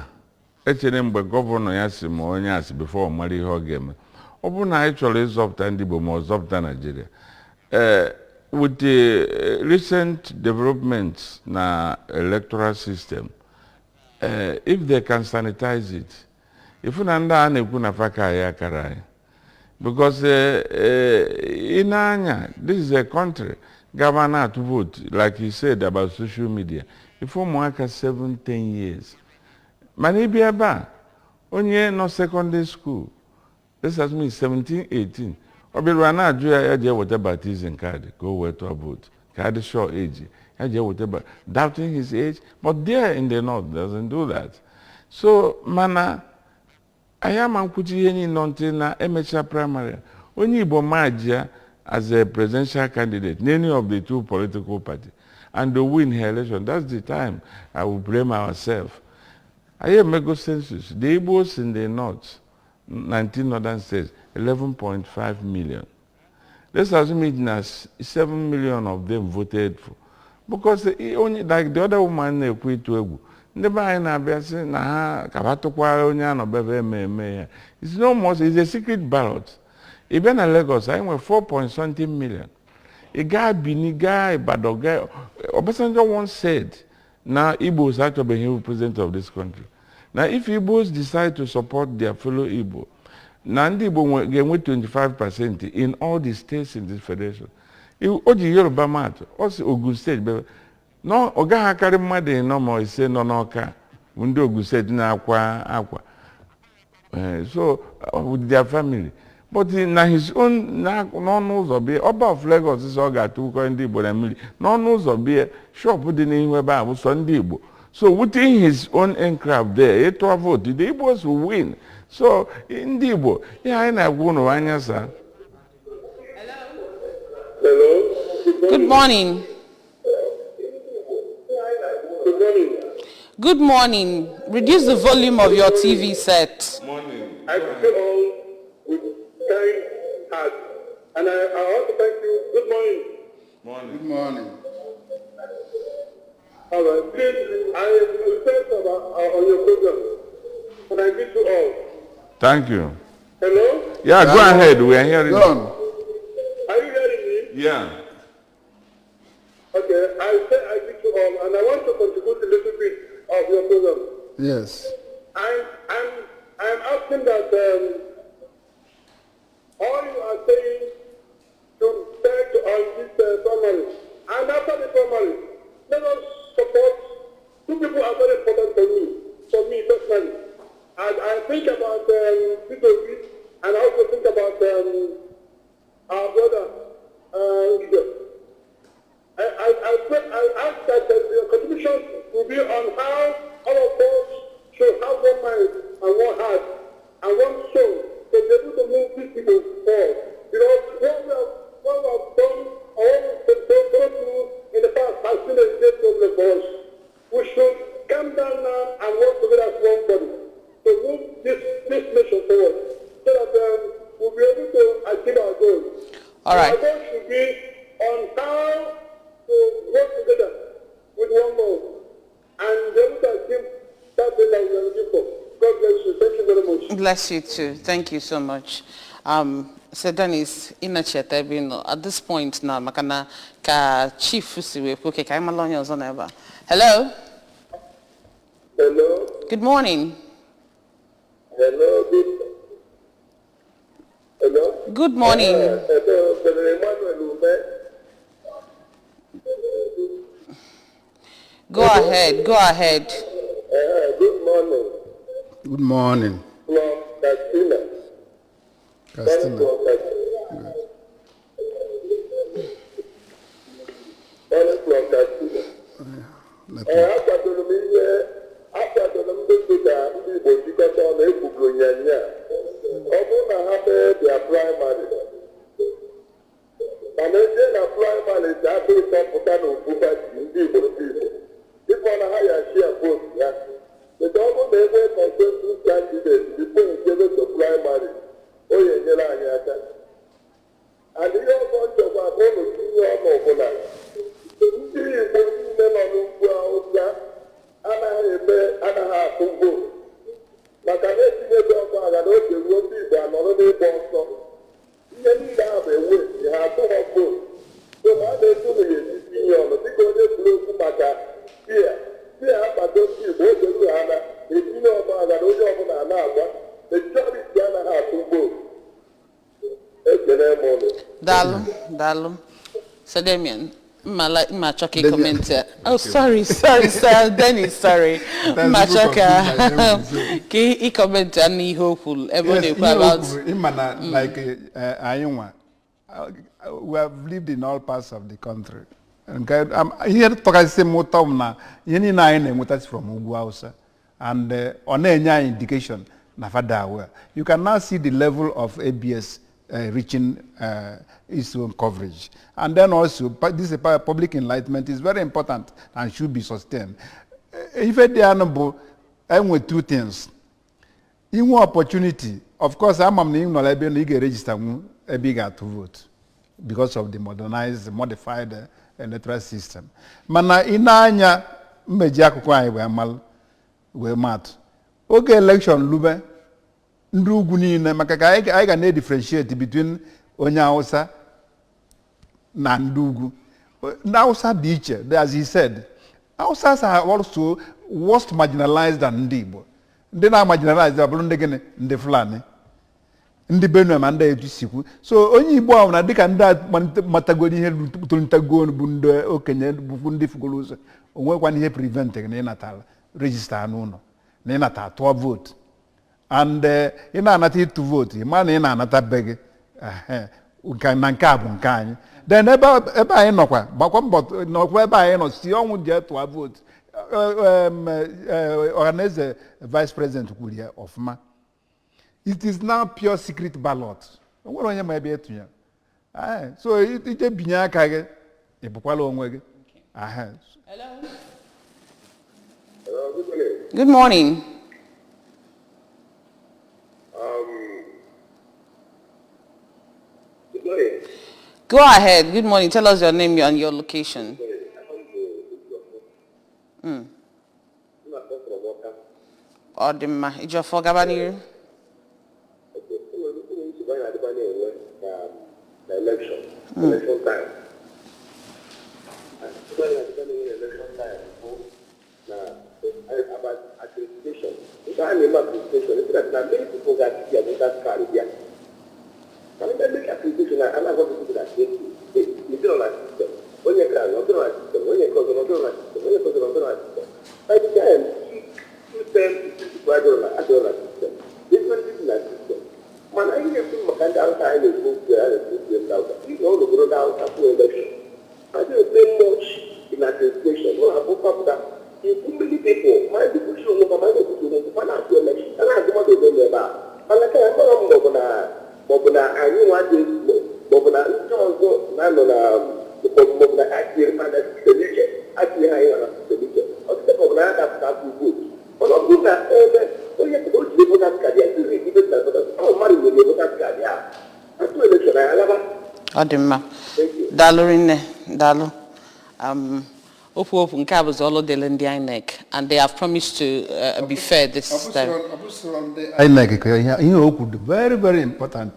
echere mgbe governor ya si ma onye asị before ọ mara ihe ọ ga-eme. Ọ bụrụ na anyị chọrọ ịzọpụta ndị Igbo ma ọ zọpụta Naijiria, ee, with the recent developments na electoral system, if they can sanitize it, ifu na ndị a na-ekwu na faka anyị akara anyị, because ị na-anya, this is a country gaba na-atụ vote, like you said about social media, ife ụmụaka 7 10 years. Mana ịbịa ebe a, onye nọ secondary school, this has mean 17 18, ọ bịara na-ajụ ya, ya jee weta baptism card ka o wee tụọ vote, ka adị sure age ya jee weta, doubting his age. But there in the north doesn't do that. So mana anyị ama nkwuchi ihe niile ntị na emechaa primary, onye Igbo majia as a presidential candidate in any of the two political party and to win her election, that's the time I will blame ourselves. Anyị emego census, the Igbos in the north, 19 northern states, 11.5 million. Let's assume it na 7 million of them voted for, because onye, like the other woman na-ekwu, ịtụ egwu ndị be anyị na-abịa sị na ha ka ha tụkwara onye anọbebe eme eme ya. It's no more, it's a secret ballot. Ị bịa na Lagos, anyị nwere 4 point something million. Ị gaa Benin, gaa Ibadan, gaa. Obasanjo once said na Igbos achọbeghị ịbụ president of this country, na if Igbos decide to support their fellow Igbo, na ndị Igbo ga-enwe 25% in all the states in this federation. O ji Yoruba maatụ, ọ sị Ogun Steeti bebe na ọ gaghị akarị mmadụ 4 ma 5 nọ n'Ọka bụ ndị Ogun Steeti na-akwa akwa. So with their family, but na his own n'ọnụ ụzọ bie, Ọba of Lagos sị ọ ga-atụkọ ndị Igbo na mmiri n'ọnụ ụzọ bie, shop dị n'ihu ebe a bụ sọ ndị Igbo. So within his own enclave there, ịtụọ vote, the Igbos will win. So ndị Igbo, ihe anyị na-agwa unu anya saa. Hello. Good morning. Good morning. Good morning. Reduce the volume of your TV set. Morning. I greet you all with kind heart. And I want to thank you. Good morning. Morning. Good morning. All right. Please, I am impressed about, on your program. And I greet you all. Thank you. Hello? Yeah, go ahead. We are hearing Go you. on. Are you hearing me? Yeah. Okay. I say I greet you all. And I want to contribute a little bit of your program. Yes. I'm asking that all you are saying to take on this primary, and after the primary, let us support. Two people are very important for me personally. And I think about Peter Obi, and I also think about our brother, Ngige. I ask that the contribution will be on how all of us should have one mind and one heart and one soul to be able to move these people forward. Because what we have done or what we have gone through in the past has been a great problem for us. We should come down now and work together as one body to move this nation forward so that we'll be able to achieve our goals. All right. Our goal should be on how to work together with one goal and be able to achieve that thing that we are looking for. God bless you. Thank you very much. Bless you too. Thank you so much. Sir Dennis, ịnọchiete ebe ị nọ at this point na maka na ka chief si wee kwuo, ka anyị mara onye ọzọ n'ebe a. Hello. Hello. Good morning. Hello. Good. Hello. Good morning. Hello. Brother Emmanuel Ume. Go ahead. Go ahead. Good morning. Good morning. From Katsina. Katsina. From Katsina. Calling from Katsina. Okay. Ee, akwadoro m ihe, akwadoro m ndị ka ndị Igbo jikọta ọnụ ekwugoro. Nyanya. Ọ bụrụ na ha mee their primary, mana eje na primary ji abụ ịtọpụta n'ofu pati ndị Igbo ndị Igbo. Ịfọ na ha ya share vote ya. But ọ bụrụ na enwee consensus candidate before ejebe to primary, o ya enyere anyị aka. And ihe ọzọ nchekwa ka ụlọ tinye ọnụ bụ na ndị Igbo niile nọ n'ugwu Awụsa anaghị eme anaghị atụ vootu maka na etinyego ọgba aghara oge ruo ndị Igbo anọrọ n'ịgba ọsọ ihe niile ahụ bụ ewu esi ha atụghọ vootu so ma a na-etu na ya esi tinye ọnụ dịka onye kwuru okwu maka pia pia akwado ndị Igbo oge ruo ha na etinye ọgba aghara onye ọbụla a na-agba majority anaghị atụ vootu. Ekele m ụnụ. Daalụ, daalụ. Sir Damian, mma achọ ka ị comment ya. Oh, sorry, sorry, sir Dennis, sorry. Mma achọ ka ka ị comment ya n'ihe o kwuru ebe ọ Yes, na-ekwu ihe o about kwuru, ịma na like anyị nwa we have lived in all parts of the country. Nke ihe tọkasị m ụtọ m na ihe niile anyị na-enweta si from ugwu Hausa and ọ na-enye anyị indication na fada well. You can now see the level of ABS reaching its own coverage. And then also, this public enlightenment is very important and should be sustained. Ife dị anụ bụ enwe two things. Inwe opportunity, of course, ama m na ị nọrọ ebe na ị ga-erejista nwu ebe ị ga-atụ vote because of the modernized, modified electoral system. Mana ị na-anya mmeji akụkụ anyị wee malụ wee matụ oge election lube ndị ugwu niile maka ka anyị ga na-edifferentiate between onye Hausa na ndị ugwu. Ndị Hausa dị iche. As he said, Hausas are also worst marginalized than ndị Igbo. Ndị na-marginalize ọ bụrụ ndị gịnị? Ndị Fulani, ndị Benue, ma ndị etu sikwu. So onye Igbo ahụ na dịka ndị a matagoro ihe tolitagoro bụ ndị okenye bụkwu ndị fugoro ụzọ onwekwana ihe prevent gị na ịnata register n'ụlọ na ịnata tụọ vote and ị na-anata ịtụ vootu, ị ma na ị na-anata be gị. Ehe, na nke a bụ nke anyị. Then ebe anyị nọkwa gbakwa mbọ nọkwa ebe anyị nọ si ọnwụ jee tụọ vootu. Ọhaneze vice president kwuru ya ọfụma. It is now pure secret ballot. O nwere onye ma ebe ịtụnye. So ije binye aka gị, ị bụkwala onwe gị. Ehe. Hello, good morning. Good morning. Good morning. Go ahead. Good morning. Tell us your name and your location. I'm from Awka. Ọ dị mma. Ejiofor, gaba n'iru. Okay. Enwere nsogbu anyị na-adịkwa na-enwe na election time. Nsogbu anyị na-adịkwa na-enwe na election time bụ na about accreditation. Nke a na-eme accreditation, it's that na many people ga-achị their voters card bịa. Mana ndị make accreditation a na-agwa people that they dị na system. Onye ka ọ dịrọ na system, onye nke ọzọ ọ dịrọ na system, onye nke ọzọ ọ dịrọ na system. By the time two term people adịrọ na system, different people na system. Mana anyị na-ekwu maka ndị Hausa, anyị na-ekwu okwu ya, na-ekwu okwu ya ndị Hausa. Ị na ụlọ bụrụ ndị Hausa kwuo election. I don't pay much in accreditation. No, I put up that. If many people, my people show up, my people show up, my na-atụ election. A na-agụ mmadụ ole n'ebe a. Mana ka ya mara m maọbụ na anyị nwa dị maọbụ na ndị ọzọ na-anọ na maọbụ na atịnyere ha na system iche, atịnye ha anyị na system iche. Ọtụtụ maọbụ na ya dapụta atụ vootu. Mana ọ bụrụ na ebe onye o jiri voters card ya, siri ibe na voters, ọ mmadụ nwere voters card ya. Atụ election anyị alaba. Ọ dị mma. Thank you. Daalụ rinne, daalụ. Okwu nke a bụzi ọlụ dịrị ndị INEC and they have promised to be fair this time. INEC ka ihe o kwuru dị very very important.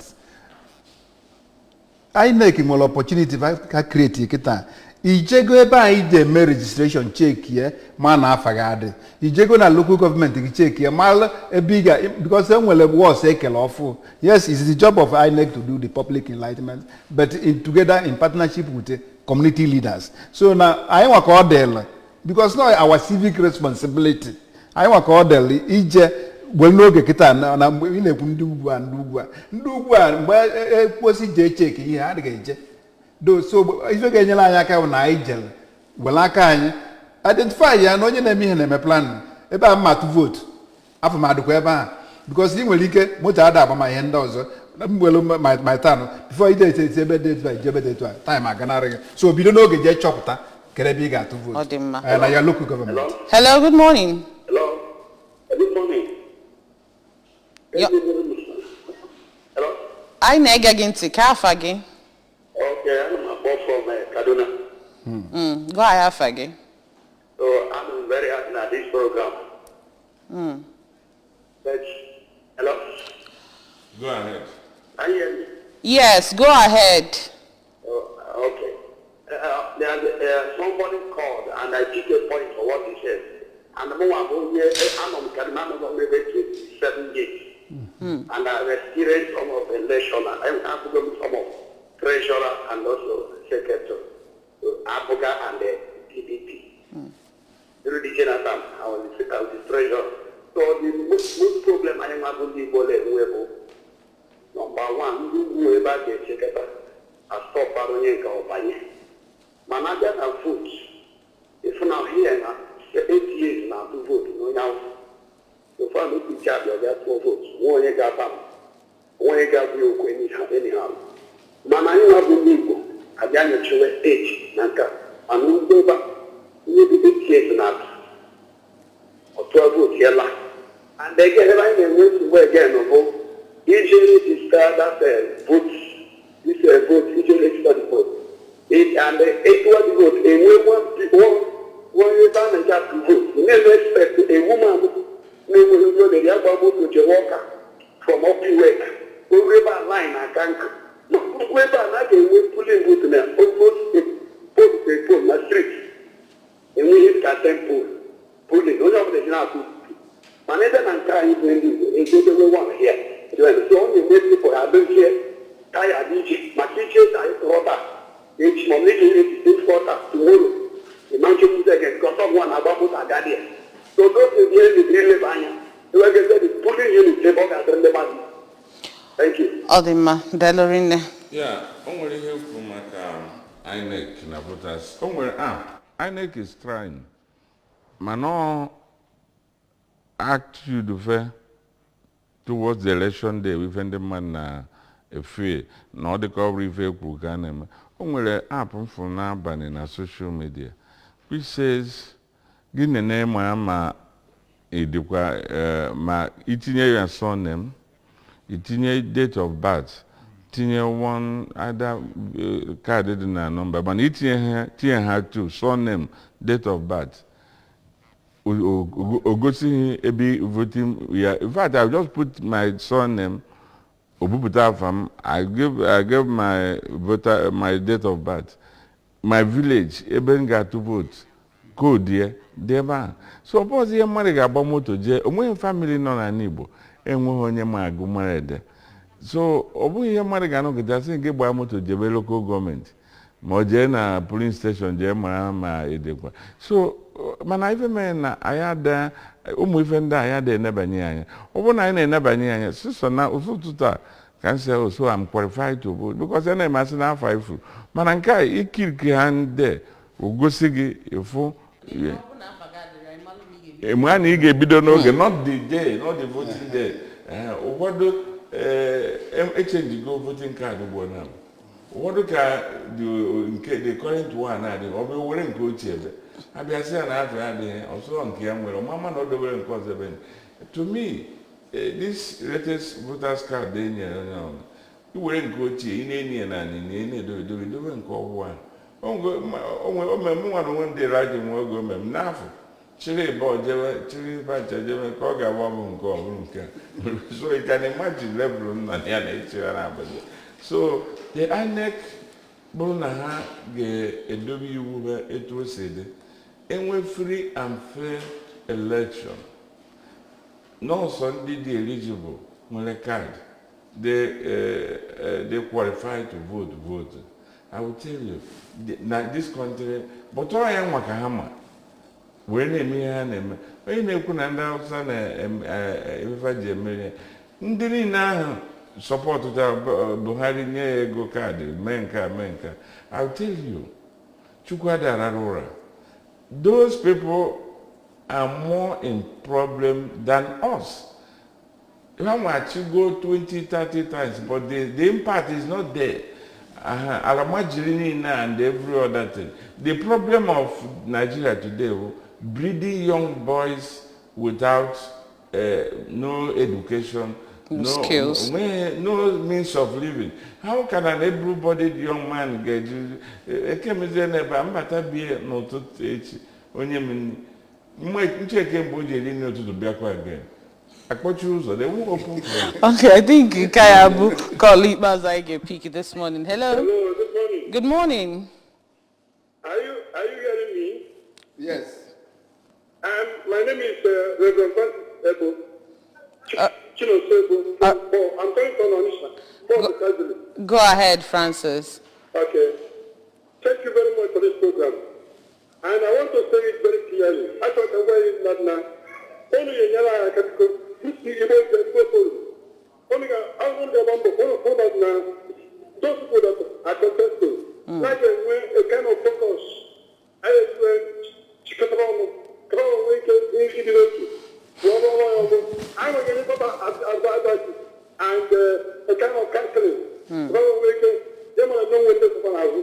INEC nwere opportunity ka create kịta. Ijego ebe anyị ji eme registration, check ya ma na afa gị adị. Ijego na local government gị, check ya ma ebe ị ga, because e nwere wards ekele ọfụ. Yes, it's the job of INEC to do the public enlightenment, but in together in partnership with the community leaders. So na anyị nwa ka ọ dịla because no our civic responsibility. Anyị nwa ka ọ dịla ije wee n'oge kịta na mgbe ị na-ekwu ndị ugwu a ndị ugwu a mgbe ekposi jee check ihe ha adịghị eje do. So ife ga-enyere anyị aka bụ na anyị jere were aka anyị identify ya na onye na-eme ihe na-eme planning ebe a mma atụ vootu afọ m adịkwa ebe a. Because ị nwere ike moto ada agba ma ihe ndị ọzọ mwelu my town before ide ete ebe dị etu a ije ebe dị etu a time aganarị gị, so bido n'oge jee chọpụta kedu ebe ị ga-atụ Ọ vote dị mma. Na ya local government. Hello, good morning. Hello. Good morning. Hello. Anyị na-ege gị ntị ka afa gị. Okay, I'm akpọ from Kaduna. Gwa anyị afa gị. So I'm very happy na this program. But, hello. Go ahead. Can you hear me? Yes, go ahead. Oh, okay. There's, somebody called and I pick a point for what he said. And I'm I'm on 27 years. And I've experienced some of election. I'm some of treasurer and also secretary. So APGA and the PDP. During the Jonathan, I was the treasurer. So the most problem I am having the Igbo number one, ndị ugwu ebe a ga-echekọta astọpara onye nke ọbanye, mana abịa na vote, ifu na here na 8 years na-atụ vote na onye awụ ofe na okwuchi abịa ọbịa tụọ vote, nwa onye ga-aba m, nwa onye ga-abụ ya okwu anyhow. Mana anyị nwa bụ ndị Igbo abịa nyochiwe age na nka, mana ugwu ebe a ihe dị 8 years na-atụ ọtụọ vote ya la. And again, ebe anyị na-enwe nsogbu again bụ iji register that vote, this vote, iji register the vote. And etuwa the vote, enwe one ebe a na-eji atụ vote. Ị na-eme expect a woman na-enweghị ndị o lere ya gba moto jewe Ọka from Upper Iweka, oru ebe a line aka nkụ okwu ebe a na a ga-enwe polling booth na almost a pole per pole na street, enweghị ka 10 pole polling, onye ọbụla eji na-atụ. Mana ebe na nke anyị bụ ndị Igbo ejedewe one here, so ọ na-eme people adozie taya dị iche maka iche ka anyị tụrụ taa echi, ma ọ bụ iji register for taa tomorrow, ịma nchekwuzi again because ọ nwa na-agba moto agadi ya. So those is ihe ndị ileba anya ewegeze the polling unit ebe ọ ga-adịrị ndị mmadụ. Thank you. Ọ dị mma, daalụ rinne. Ya, o nwere ihe kwuru maka INEC na voters. O nwere app INEC is trying, mana ọ attitude fe towards the election day, ife ndị mmadụ na-efe na ọ dịka ọ bụrụ ife ekwuru ka a na-eme. O nwere app m fụrụ n'abalị na social media which says gị nene ma ị dịkwa ma itinye ya surname, itinye date of birth, tinye one other kaadị dị na nọmba, mana itinye ha, tinye ha two surname, date of birth, o gosighị ebe voting ya. In fact, I just put my surname, o bupụta afa m. I give my voter, my date of birth, my village ebe m ga-atụ vote, code ya dị ebe ahụ. So ọ bụghịzi ihe mmadụ ga-agba moto jee. Onweghị family nọ n'ala Igbo enweghị onye ma agụ mara ede, so ọ bụghị ihe mmadụ ga-anọgide sị gị gbaa moto jebe local government ma ọ jee na polling station jee mara ma edekwa. So mana ife mere na anyị ada ụmụ ife ndị a, anyị ada enebanye anya. Ọ bụrụ na anyị na-enebanye anya sịsọ na ụtụtụ a ka m sị, "Oh, so I'm qualified to vote," because a na-emasị n'afọ ifu, mana nke a ikiriki ha ndị o gosi gị ịfụ ma na ị ga-ebido n'oge, not the day, not the voting day. Ụfọdụ echenjigo voting card ugbo na ụfọdụ ka the nke the current one adị, ọ bụ were nke ochie ebe abịa sị ya na afọ ya adịghị ọsọ nke ya nwere ọmama na o dobere nke ọzọ ebe. To me, this latest voters card e nyere onye ọbụla, iwere nke ochie ị na-enyi ya na anyị na ị na-edobe edobe edobe nke ọhụụ ahụ onwe ome mụ nwa na onwe m dị raji nwe oge ome m n'afọ chịrị ịba ojebe chịrị ịba ncha jebe ka ọ ga-agba bụ nke ọ bụrụ nke a. So you can imagine level m nọ na ya na echere na Abuja. So the INEC, bụrụ na ha ga-edobe iwu ha etu o si dị, enwe free and fair election, nọọsụ ndị dị eligible nwere card they qualify to vote. I will tell you na this country, but ọ ya nwa ka ha ma wee na-eme ihe ha na-eme. Onye na-ekwu na ndị Hausa na-efefa ji emeri ya, ndị niile ahụ sọpọtụta Buhari, nye ya ego kaadị, mee nke a, mee nke a. I will tell you, Chukwu adịghị ụra. Those people are more in problem than us. Ha nwachigo 20 30 times, but the impact is not there. Alamajiri niile and every other thing. The problem of Nigeria today bụ breeding young boys without no education, No skills. No means of living. How can an able-bodied young man get ekemezie n'ebe a mbata bie n'ụtụtụ echi onye m nri ncheke mgbe o ji eri nri ụtụtụ bịakwa again akpọchi ụzọ? They won't open for you. Okay, I think nke a bụ call ikpeazụ anyị ga-epick this morning. Hello. Hello, good morning. Good morning. Are you hearing me? Yes. My name is Reverend Francis Ebo. Chinonso Ebo. I'm calling from Onitsha. More precisely. Go ahead, Francis. Okay. Thank you very much for this program. And I want to say it very clearly. I thought I'm going that now. Only in Yala Katiko, Igbo Igbo Forum. Only I want to go for that now. Those people that are contesting, like a kind of focus. I chịkọtara ọnụ ka ọ nwee ike ịdị n'otu wee rụọ ọrụ ya ọrụ. Anyị nwere proper advice and a kind of counseling ka ọ nwee ike ya mara na onwe ndị sokwa n'azụ.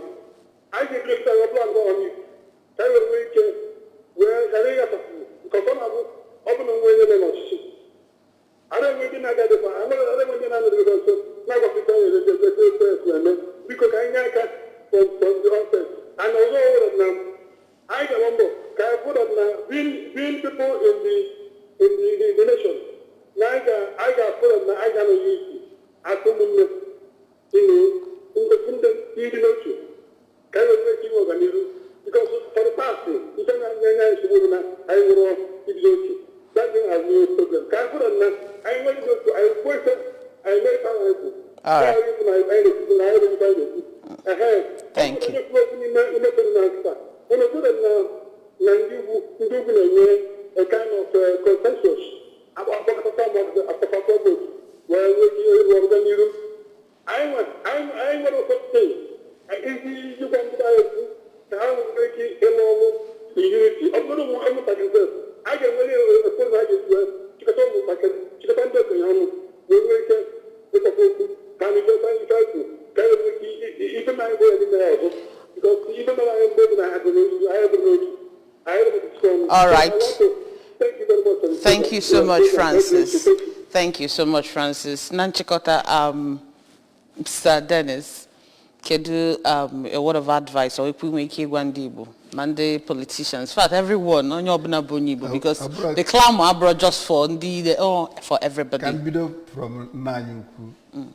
Anyị ga-ebiri ya plan on it ka anyị wee nwee ike wee ghara ịghasapụ nke ọzọ na-abụ ọ bụ na nwe onye nọ n'ọchịchị ara enwe ndị na-aga dịkwa ara enwe ndị na-anọdịgo nso na-agwapụta ya ebe ebe ebe ebe eme. Biko, ka anyị nye aka from the onset. And ọzọ ọwụrụ na anyị ga-agba mbọ ka anyị fụ that na being people in the nation na anyị ga-afụ that na anyị ga-anọ unity asụ ụmụnne ngosi ndị ịdị n'otu ka anyị nwee ike inwe ọganihu, because for the past ife na-anya anyị nsogbu bụ na anyị nwere ịdị n'otu. That thing has no problem. Ka anyị fụ that na anyị nwere ịdị n'otu, anyị kwuo ife anyị mere ka anyị kwu. All right. Anyị na anyị na-ekwu na anyị na-ekwu anyị na-ekwu. Ehe. Thank you. Onye kwuo okwu n'ime ime na nkịta unu fụ that na ndị ugwu na-enwe a kind of consensus akpọkọta ma akpọkọta vote wee nwee ike ịrụ ọrụ gaa n'iru. Anyị nwere ụfọdụ iji ijikwa ndị agha ekwu ka ha nwere ike ịrụ ọrụ unity. Ọ bụrụ ụmụ ụmụntakịrị sef, a ga-enwere ekpere ha ga-esi wee chịkọta ụmụntakịrị, chịkọta ndị okenye ọnụ wee nwee ike ịkpọkọ okwu ka anyị gosa ife ekwu ka anyị nwee ike ife mere anyị bụ ya n'ime ya ọzọ, because ife mere anyị mgbe bụ na anyị bụrụ anyị bụrụ n'otu anyị bụrụ ọnụ. All right. I want to thank you very much for this Thank you so program. much, Yeah, Francis. thank you. Thank you so much, Francis. Na nchịkọta, Sir Dennis, kedu a word of advice or ikwu nwere ike ịgwa ndị Igbo ma ndị politicians, in fact everyone, onye ọbụla bụ onye Igbo, because the clamor abụrụ just for ndị, oh, for everybody. Ka m bido from nna anyị ukwu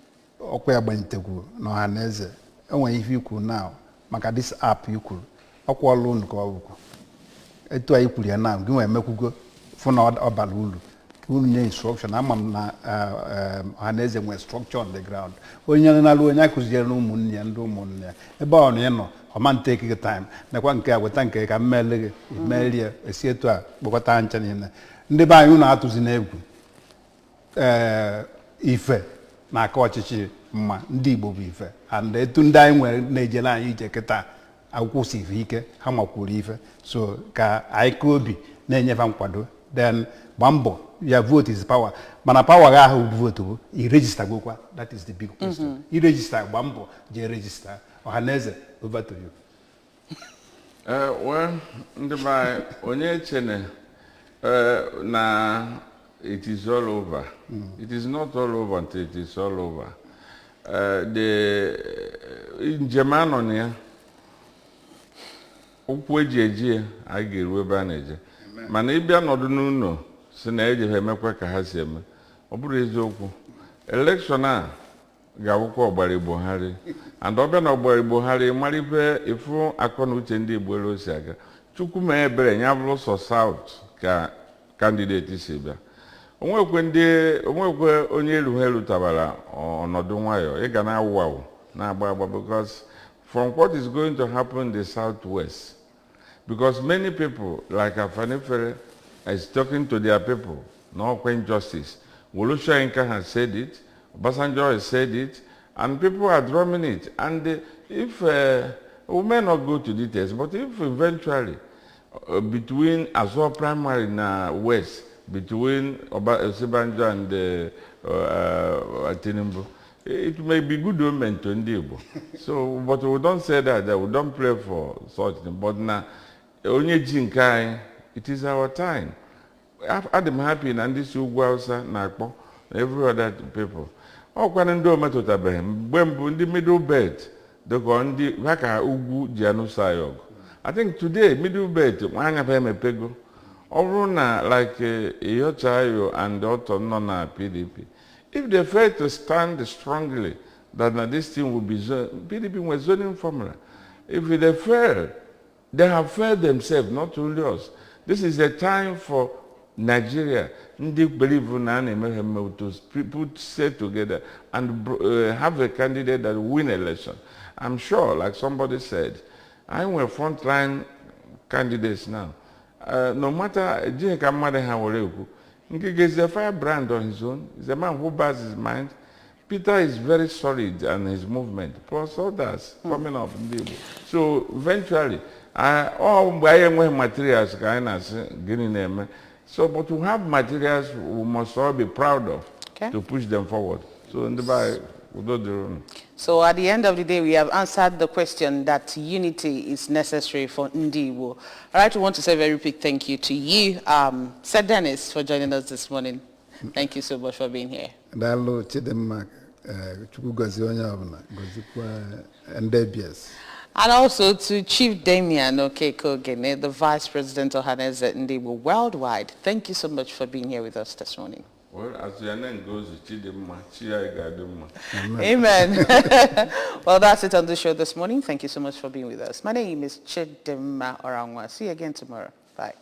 ọkwa ya gbanyitekwu na ọha na eze enwere ife ikwu now maka this app i kwuru ọkwa ọlụ unu ka ọ bụkwa etu anyị kwuru ya na gị nwee emekwugo fụ na ọ bara uru ka unu nye instruction. Ama m na ọha na eze nwere structure on the ground. Onye na-alụ onye akụziere na ụmụnne ya ndị ụmụnne ya ebe ọ na ị nọ ọma take gị time nekwa nke a weta nke ka m meele gị imelie esi etu a kpọkọta ncha niile. Ndị be anyị, unu atụzi n'egwu. Ee, ife na-aka ọchịchị mma. Ndị Igbo bụ ife and etu ndị anyị nwere na-ejere anyị ije kịta akwụkwọ siri ike ha makwuru ife, so ka anyị kụọ obi na-enyefa nkwado, then gbaa mbọ ya. Vote is power, mana power gị ahụ bụ vote bụ i-register gokwa. That is the big question. I-register, gbaa mbọ jee register. Ọhaneze, over to you. Well, ndị be anyị, onye echene na it is all over. It is not all over until it is all over. The njem anọ na ya, ụkwụ eji eji ya, anyị ga-eru ebe a na-eje, mana ịbịa nọdụ n'ụlọ si na eji ha emekwa ka ha si eme, ọ bụrụ eziokwu. Election a ga-awụkwa ọgbara Igbo gharị and ọbịa na ọgbara Igbo gharị mara ife ịfụ akọ na uche ndị Igbo elu o si aga. Chukwu mee ebere ya bụrụ sọ South ka candidate si bịa, onwekwe ndị onwekwe onye elu ha erutabara ọnọdụ nwayọ ị ga na-awụ awụ na-agba agba, because from what is going to happen in the South West, because many people like Afenifere is talking to their people, no injustice. Wole Soyinka has said it, Obasanjo has said it, and people are drumming it. And if we may not go to details, but if eventually between Azor primary na West, between Osinbajo and Tinubu, it may be good omen to ndị Igbo. So, but we don't say that we don't pray for such thing. But na onye ji nke anyị, it is our time. Adị m happy na ndị si ugwu Hausa na-akpọ na every other people. Ọkwanụ ndị o metụtabeghị mgbe mbụ, ndị Middle Belt, dịka ndị ha ka ugwu ji anụso anyị ọgụ. I think today Middle Belt anya ha emepego. Ọ bụrụ na like Iyorchia and Ortom nọ na PDP, if they fail to stand strongly that na this thing will be zone, PDP nwere zoning formula. If they fail, they have failed themselves, not only us. This is a time for Nigeria, ndị believe na a na-eme ha eme, to put say together and have a candidate that will win election. I'm sure, like somebody said, anyị nwere frontline candidates now. No matter jihe ka mmadụ ha were ekwu, Ngige is a firebrand on his own. He's a man who bars his mind. Peter is very solid and his movement, plus others coming up ndị Igbo. So eventually, ọ mgbe anyị enweghị materials ka anyị na-asị gịnị na-eme. So, but we have materials we must all be proud of to push them forward. So ndị be anyị, udo dịrị unu. So at the end of the day, we have answered the question that unity is necessary for Ndi Igbo. All right, we want to say a very big thank you to you, Sir Dennis, for joining us this morning. Thank you so much for being here. Daalụ, Chidimma. Chukwu gọzie onye ọbụla, gọzikwa ndị ABS. And also to Chief Damian Okeke, the Vice President of Ohanaeze Ndigbo Worldwide. Thank you so much for being here with us this morning. Well, as your name goes, Chidimma, chi anyị ga-adị mma. Amen. Well, that's it on the show this morning. Thank you so much for being with us. My name is Chidimma Orangwa. See you again tomorrow. Bye.